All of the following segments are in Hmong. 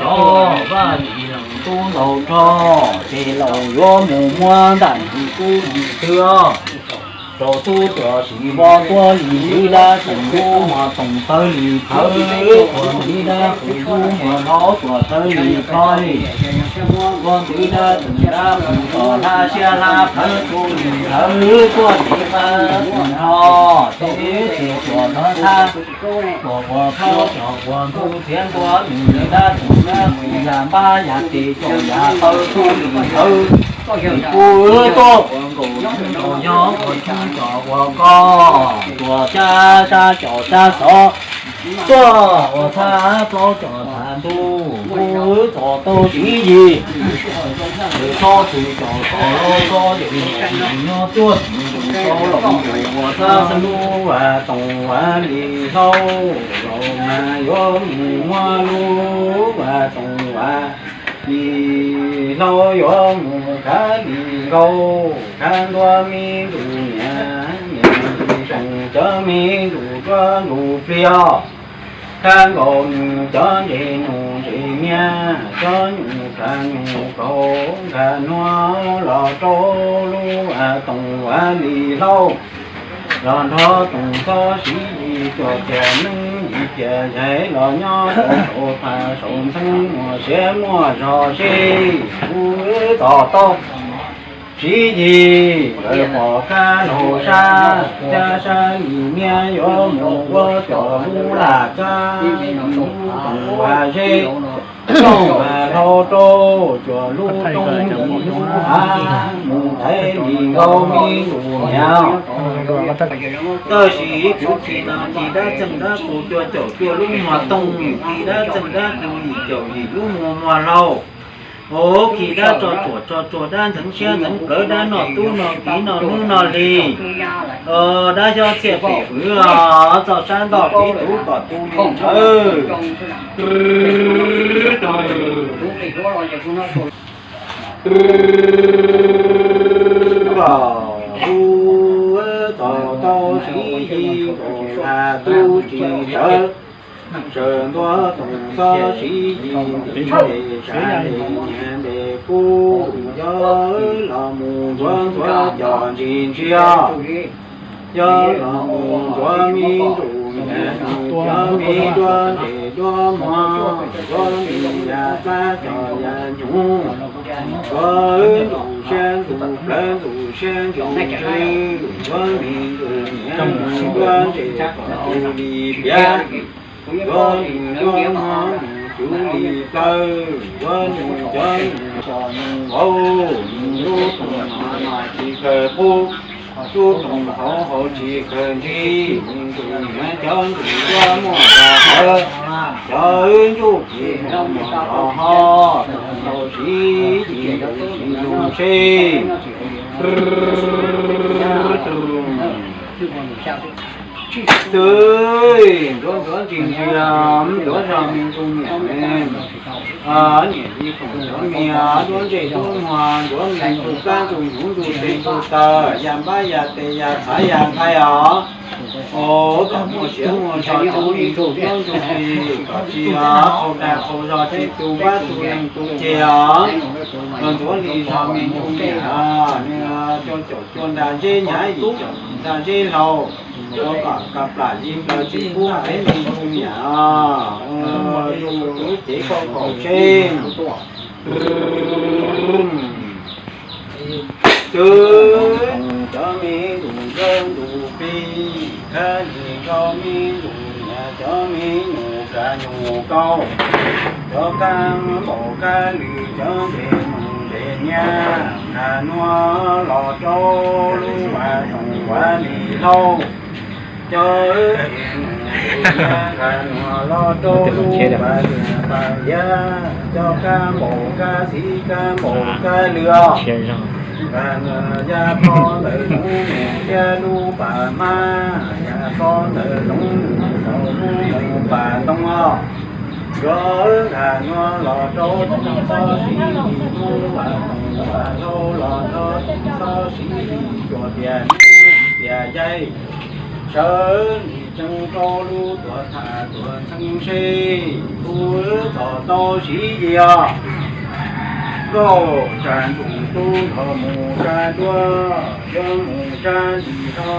Cov vaj tsis lees tub ntaus rog, ces laus yuav mus muab ntaj ntug tub ntws twg. Rau tub tuam sim vov tuab li ntwv dab tseem lub muag toom tawg li thawv, tuam ntwv dab qus lub muag hlob tuam tawg li thlob li. Tuam ntwv dab tseem dab qus tom hlab siab hlab plawv tu li plawv tuaj tiv qab tus nrho, ces ces tuam nrho thab. Tuam uas plaub cov uas ntuj txiav ntua nws dab tseem dab qus yam npab yam tes caum yam taw tu li taw. Kuv tuaj uas nkaus nkaus nyob uas tsib cov uas koj, tuam tsab sab caum sab xov, tuaj uas txhab plaub cov txhab ntuj, kuv txog tau siv yig. Txhob txwm caum txog los txhob ces nyob tuaj txwm tau los mus uas txhab xab lub vas toom vas li hlau, los mas yuav mus muab lub vas toom vas li hlau yuav mus khav li nkauj, khav ntua me ntsuj niam, niam ntxoov cov me ntsuj duab ntsuj pliag, khav nkaus nws cov ntses nyuj ntses niab, cov nyuj khav nyuj kaus, nkag nuav los rau lub vas toom vas li hlau, los nrog toom txhob siv yig cuag tias neeb yig tias yaig los nyob rau saum phav saum ntxheeb muaj siab muaj zog seb kuv txog tau siv yig nkawd pom kab laug sab, cab sab li niab yuav mus ua cov lub laj kab, lub toom vas zeb, toom vas hlau rau cuag lub roob li lub hav, mus thaiv li nkauj me ntsuj niam. Tab sis kuv khi no khi dab txeeg dab qus cua caum cua lub muag tooj, khi dab txeeg dab qus yim caum yim lub muag muag hlau. Ov, khi dab tso tsuam tso tsuag dab ntxeev siab ntxeev plawv dab noj tub noj kiv noj hnub noj hli. Dab xyob txiaj pem hwv os, txoj sab ntoj peb tug kom tu li ntawd. Kuv txog tau siv yig nkaus has tub tsis tsawv, sawv ntua toom txhob siv yig ntim ntes sav ntes nyiav ntes kub, yog los mus ntxuav ntxuav cov ntsis ntsiag, yog los mus ntxuav me ntsuj niam, cov me duab ntsej duab muag, ntxuav me yam plab cov yam nyuj, ntxuav ntsuj siab ntsuj plawv ntsuj siab ntsuj ntsws, ntxuav me ntsuj niam mus duab ntsej kom tu li piav, ntxuav me duab muag mus cuv li plawv, ntxuav me cov me cov me vauv, me lub toom no no tsis kawg qub, lub toom hauv hauv tsis kawg ntsig, me ntsuj niam cov ntsuj duab muaj zog hawv, cov ntsuj plig muaj zog hov, tau siv yig ntsuj seb. Txwv, ntxuav ntxuav ntsis ntsia, ntxuav zog me ntsuj niam, niam txiv phoom cov me duab ntsej duab muag, ntxuav me ntsuj kab ntsuj hnyuv ntsuj tes ntsuj taw, ya npab ya tes ya txhais ya nqaij os. Ov, kom muaj siav muaj zog cov me ntsuj duab ntsuj plig, kom tsis qhau dag qhau zog tsis tu npab tu leeg tu ceg os. Los ntxuav li zog me ntsuj niam, nws cua caum cua nra zeb hnyav yim caum nra zeb hlau, ua kom ka plam li plaws tsis pub peb me ntsuj niam, ua lub cev kauj kaum seb. Txwv, cov me ntsuj duab ntsuj plig, khab li nkauj me ntsuj niam, cov me nyuj kab nyuj kaus, cov kab npaum kab lwm, cov ntses nyuj ntses niab, nkag nuav los rau lub vas toom vas li hlau, cov ntses nyuj ntses niab, nkag nuav los rau lub pas liag pas yav, cov kab npaum kab xiv kab npaum kab lwm os. Nkag nuav ya txog ntawm lub num thiab lub pas mab, ya txog ntawm zoov num saum lub num pas ntoo os. Nkag nuav los rau toom txhob siv yig, lub vas toom vas hlau los rau toom txhob siv yig, cuag tias neb tias yaig, sawv ntsis Yeeb rau lub tuam tham tuam ntxeev seb kuv txhom tau siv yig os. Nkauj tsa ntsuj tub nrog mus tsa duab, yuav mus tsa ntsis tho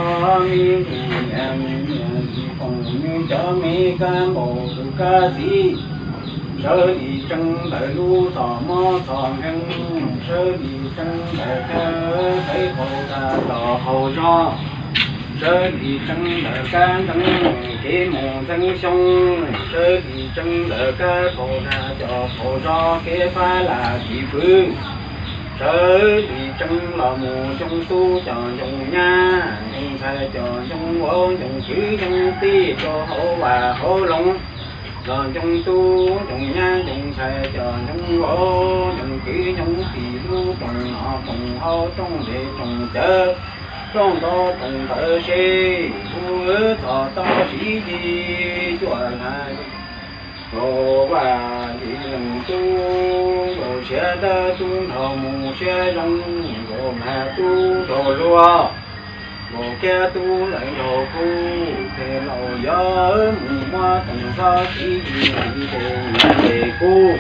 me ntsuj niam ntsuj foom me cov me kab npaum tus kab xis. Sawv li tsees ntawm lub txoj mob txoj nkeeg, sawv li tsees ntawm kab qhaiv qaug rau tom qaug zog, sawv li tsees ntawm kab ntxeev kev mus ntxeev xyoo, sawv li tsees ntawm kab qaug rau tom qaug zog kev fab lam tsis pw. Sawv li tsees los mus ncoo tub cov ncoo nyab, ncoo ntxhais cov ncoo vauv, ncoo kwv ncoo tij rau hauv vaj hauv loog. Los ncoo tub ncoo nyab ncoo ntxhais cov ncoo vauv, ncoo kwv ncoo tij lub rooj no rooj haus rooj dej rooj cawv, rooj ntaub rooj ntawv seb kuv txhom tau siv yig cuaj hla. Nkaus vaj li leej tub, nkaus siab dawb tub nrog mus siab zoo, nkaus hla tub nrog luag, nkaus kiab tub lawm nkaus kuv, phem laus yuav mus muab toog txob siv yig ntiv tes ntiv tes kub,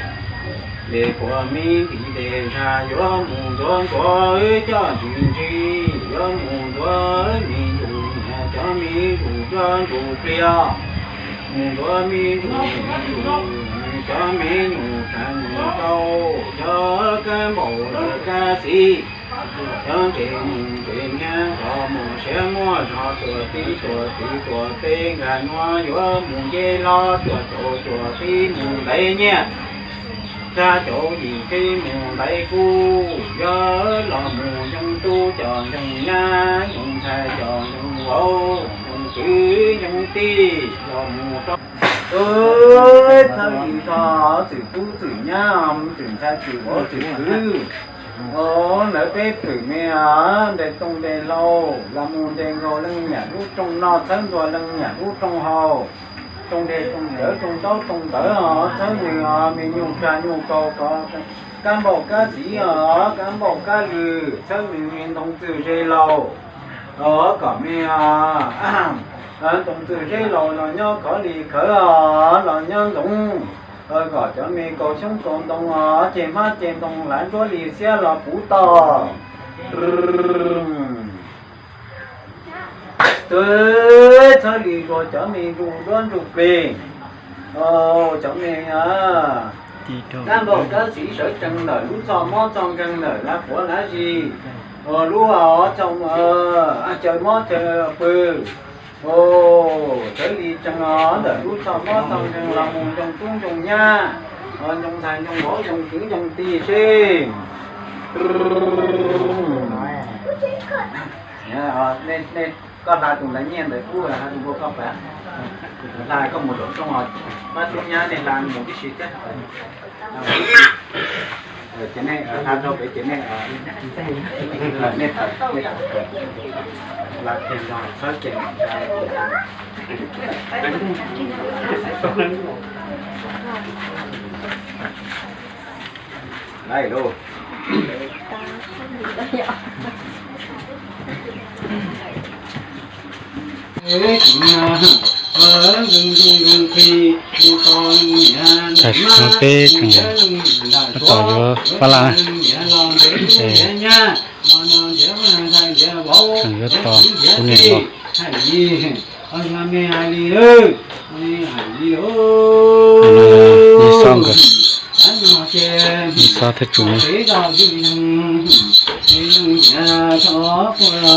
ntes puas me ntiv tes zag yuav mus ntxuav ntxuav coj ntsis ntsis, yuav mus ntxuav me ntsuj niam cov me ntsuj duab ntsuj pliag, mus ntxuav me ntsuj niam ntsuj cov me nyuj tag nyuj rau, cov kab npaum lawm kab xis, cov ntses mus ntses nyab, cov mus siab muaj zog tuam tib tuam tib tuam teb nkag nuav, yuav mus nce hlo tuam caum tuam tib mus ntev nyiaj, xya caum yim tib mus ntev kub, yuav los mus ncoo tub cov ncoo nyab, ncoo ntxhais cov ncoo vauv, ncoo kwv ncoo tij los mus rau. Thawj li txog txwm tub txwm nyab, txwm ntxhais txwm vauv txwm kwv, nawv peb txwm me ntes tooj ntes hlau, los mus ntes nkaus leej niam lub rooj noj, txhawb ntua leej niam lub rooj haus, rooj dej rooj cawv rooj ntaub rooj ntawv, txhawb nws me nyuj tag nyuj kaus, kab npaum kab xis os, kab npaum kab lwm, txhawb nws me ntoo txwj ze laus, kom me ntoo txwj ze laus los nyob khov li khawv os, los nyob ntxoov, kom cov me kaus xyoob kaus ntoo os, ceg hmab ceg ntoo hlav ntsuab li xiab los puv toj. Txhawb li ua cov me ntsuj duab ntsuj plig, cov me kab npaum kab xis sawv tsees ntawm lub txoj mob txoj nkeeg ntawm lav quav lav zis, lub caw mob caw pw, sawv li tsees os ntawm lub txoj mob txoj nkeeg los mus ncoo tub ncoo nyab, ncoo ntxhais ncoo vauv ncoo kwv ncoo tij seb. Koj hla tus ntawd nyiaj ntawd kub, hla tus npua koj pab, hla koj mus zaum rooj, pab tub nyab nej hla mus tib si thiab. Ces nej hla rau pem ces nej, nej hla kiag nrog txhawb ces lawm lauj. Tam sim no peb tseem tab tom yuav fab laj na, es tseem yuav tos kuv niam los. Yog Yixob nkawd, Yixob thiab Tsu Nyob. Txiv Choj nkawd na,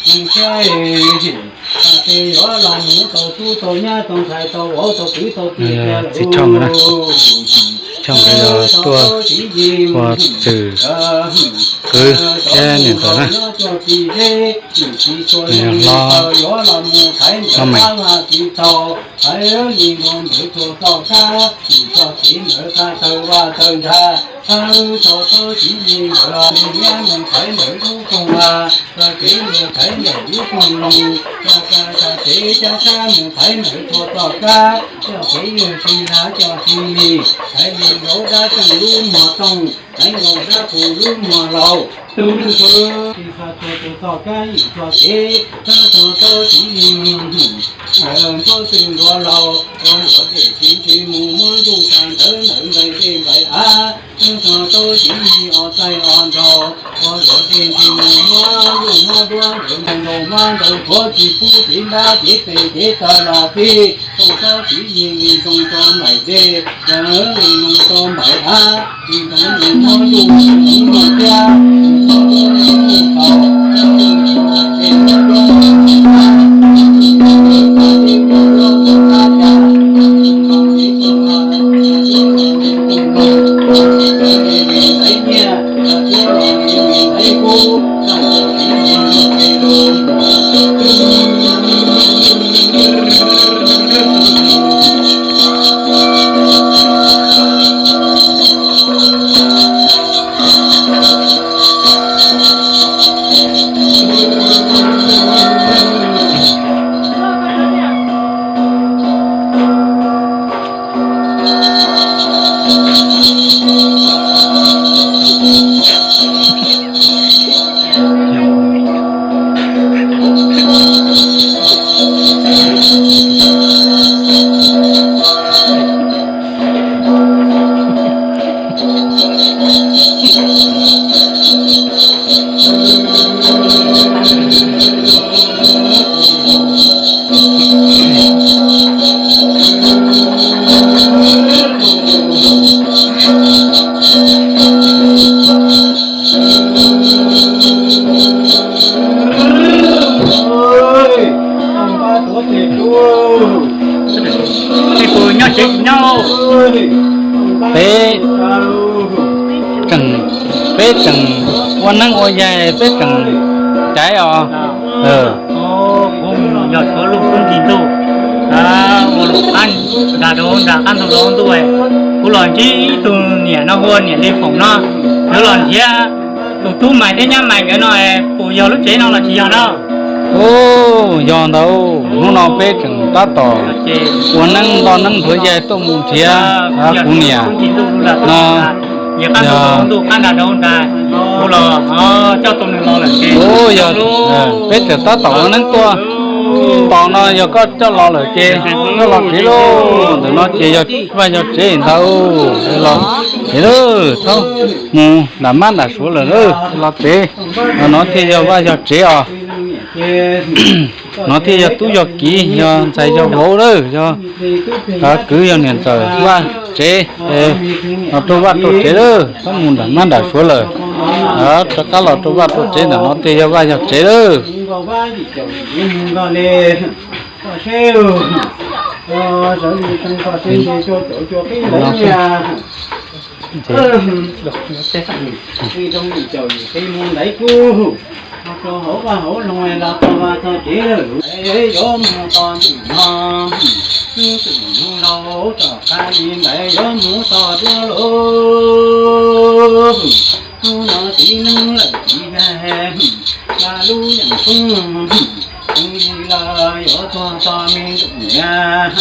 Txiv Choj nkawd yog tuaj ua txwm kwv thiab niam ntxawm na. Nws yog hlob, hlob Meem. Txog tau txiv yig ntawd los nws nyab mus thaiv ntawm lub koog vaj, txog kev mus thaiv ntawm lub koog loog, txog kev cab sab mus thaiv ntawm txhua txoj kab, coj kev yawg tsis lag coj tsis lig, thaiv li nkaus dab tseej lub muag tooj, thaiv nkaus dab qus lub muag laus, tus ntsuj plig txog txhua tus txoj kab yim txoj kev, txog tau txiv yig ntsuab xwm nkaus laus, ua luam dej tsis ntsis mus muab ntuj tag ntawd ntawm nplaim dej nplaim av, txog tau txiv yig os txaij os nraug, ua luam dej ntsis mus muab ntuj muab duab ntawm nplaim nraug muab nraug thuav tsis pub kev ntab kev pes kev taw los pib, tau txhob txiv yig li ntoo rau nplaim dej, yog li ntoo rau nplaim av, li ntoo mus muab ntuj mus muab thiab, mus muab duab mus muab tau, nplaim dej muab duab mus muab av, mus muab duab mus muab av, mus muab duab mus muab av, mus muab duab mus muab av, Peb tseem, peb tseem ua neeb ua yaig, peb tseem caiv os. Kuv yog Suav Luj Kub Ntxi Ntuj, ua luam qab nrad rau nram qab ntug los ntuj. Kuv los ntsib ib tug niam no hu ua niam Li Foom no, nws los nrhiav tus tub mais thiab nyab mais nkawd no, puas yog lub tsev no los tsis yog no? Yog ntawd, hnub no peb tseem tab tom ua neeb nto neeb nthuav yaig tuaj mus nrhiav kuv niam no. Yog, peb tseem tab tom ua neeb tuaj, tos no yog koj coj los lawm ces koj los tsev lauj. Ntawm no ces yog vaj yog tsev ntawd los tsev lawm, txhob mus nram mab nram suav lawm lauj, los tsev. No thiaj yog vaj yog tsev os. No thiaj yog tub yog kiv, yog ntxhais yog vauv lawm, yog kwv yog niam ntxawm vaj tsev, los rau vaj rau tsev lawm, txhob mus nram mab nram suav lawm. Rov qab los rau vaj rau tsev, ntawm no thiaj yog vaj yog tsev lawm. Mus ntaiv kuj, hauv vaj hauv loog los txog vaj txog tsev lawm. Yuav mus tom ntxwm no, ntxwm no laus tom qab li ntaiv yuav mus tom duab lauj. Hnub no txiv neeb lawm txiv yaig, tsa lub yeem koob, xeev li los yuav tuag txog me ntxoom nyab,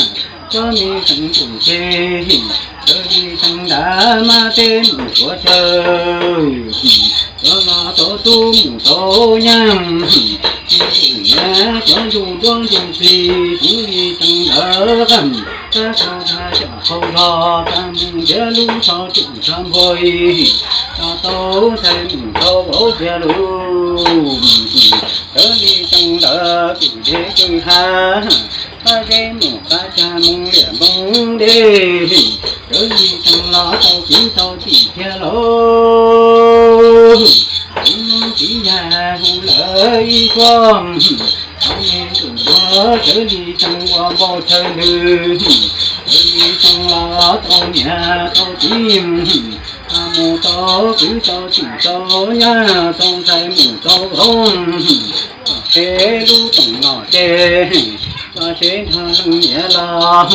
cov me xeev ntxoom ces, sawv li xeev nrad mas tej mus suav chaw, cov los tau tub mus tau nyab, me ntxoom nyab cov ntsuj duab ntsuj plig, xeev li xeev ntawd, qab tau tag cov qhau zog, tag mus ntiav lub tsho tsuj tsho npua, tso tau ntxhais mus tau vauv tiag lauj. Sawv li xeev ntawd kwm deb kwm hav, qab zeb mus qab tsag moo liam moo dej, sawv li xeev los tau kwv tau tij thiab lauj. Txiv neeb txiv yaig hu lawm ib suab, qhov me ntxwm duab sawv li xeev ua npau chaw ntws, sawv li xeev los tau niam tau txiv, mus tau kwv tau tij tau nyab, tau ntxhais mus tau vauv, tsev lub toom los ces, tsev nrog leej niam los,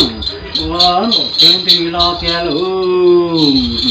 ua npaum chaw ntws los tiag lauj.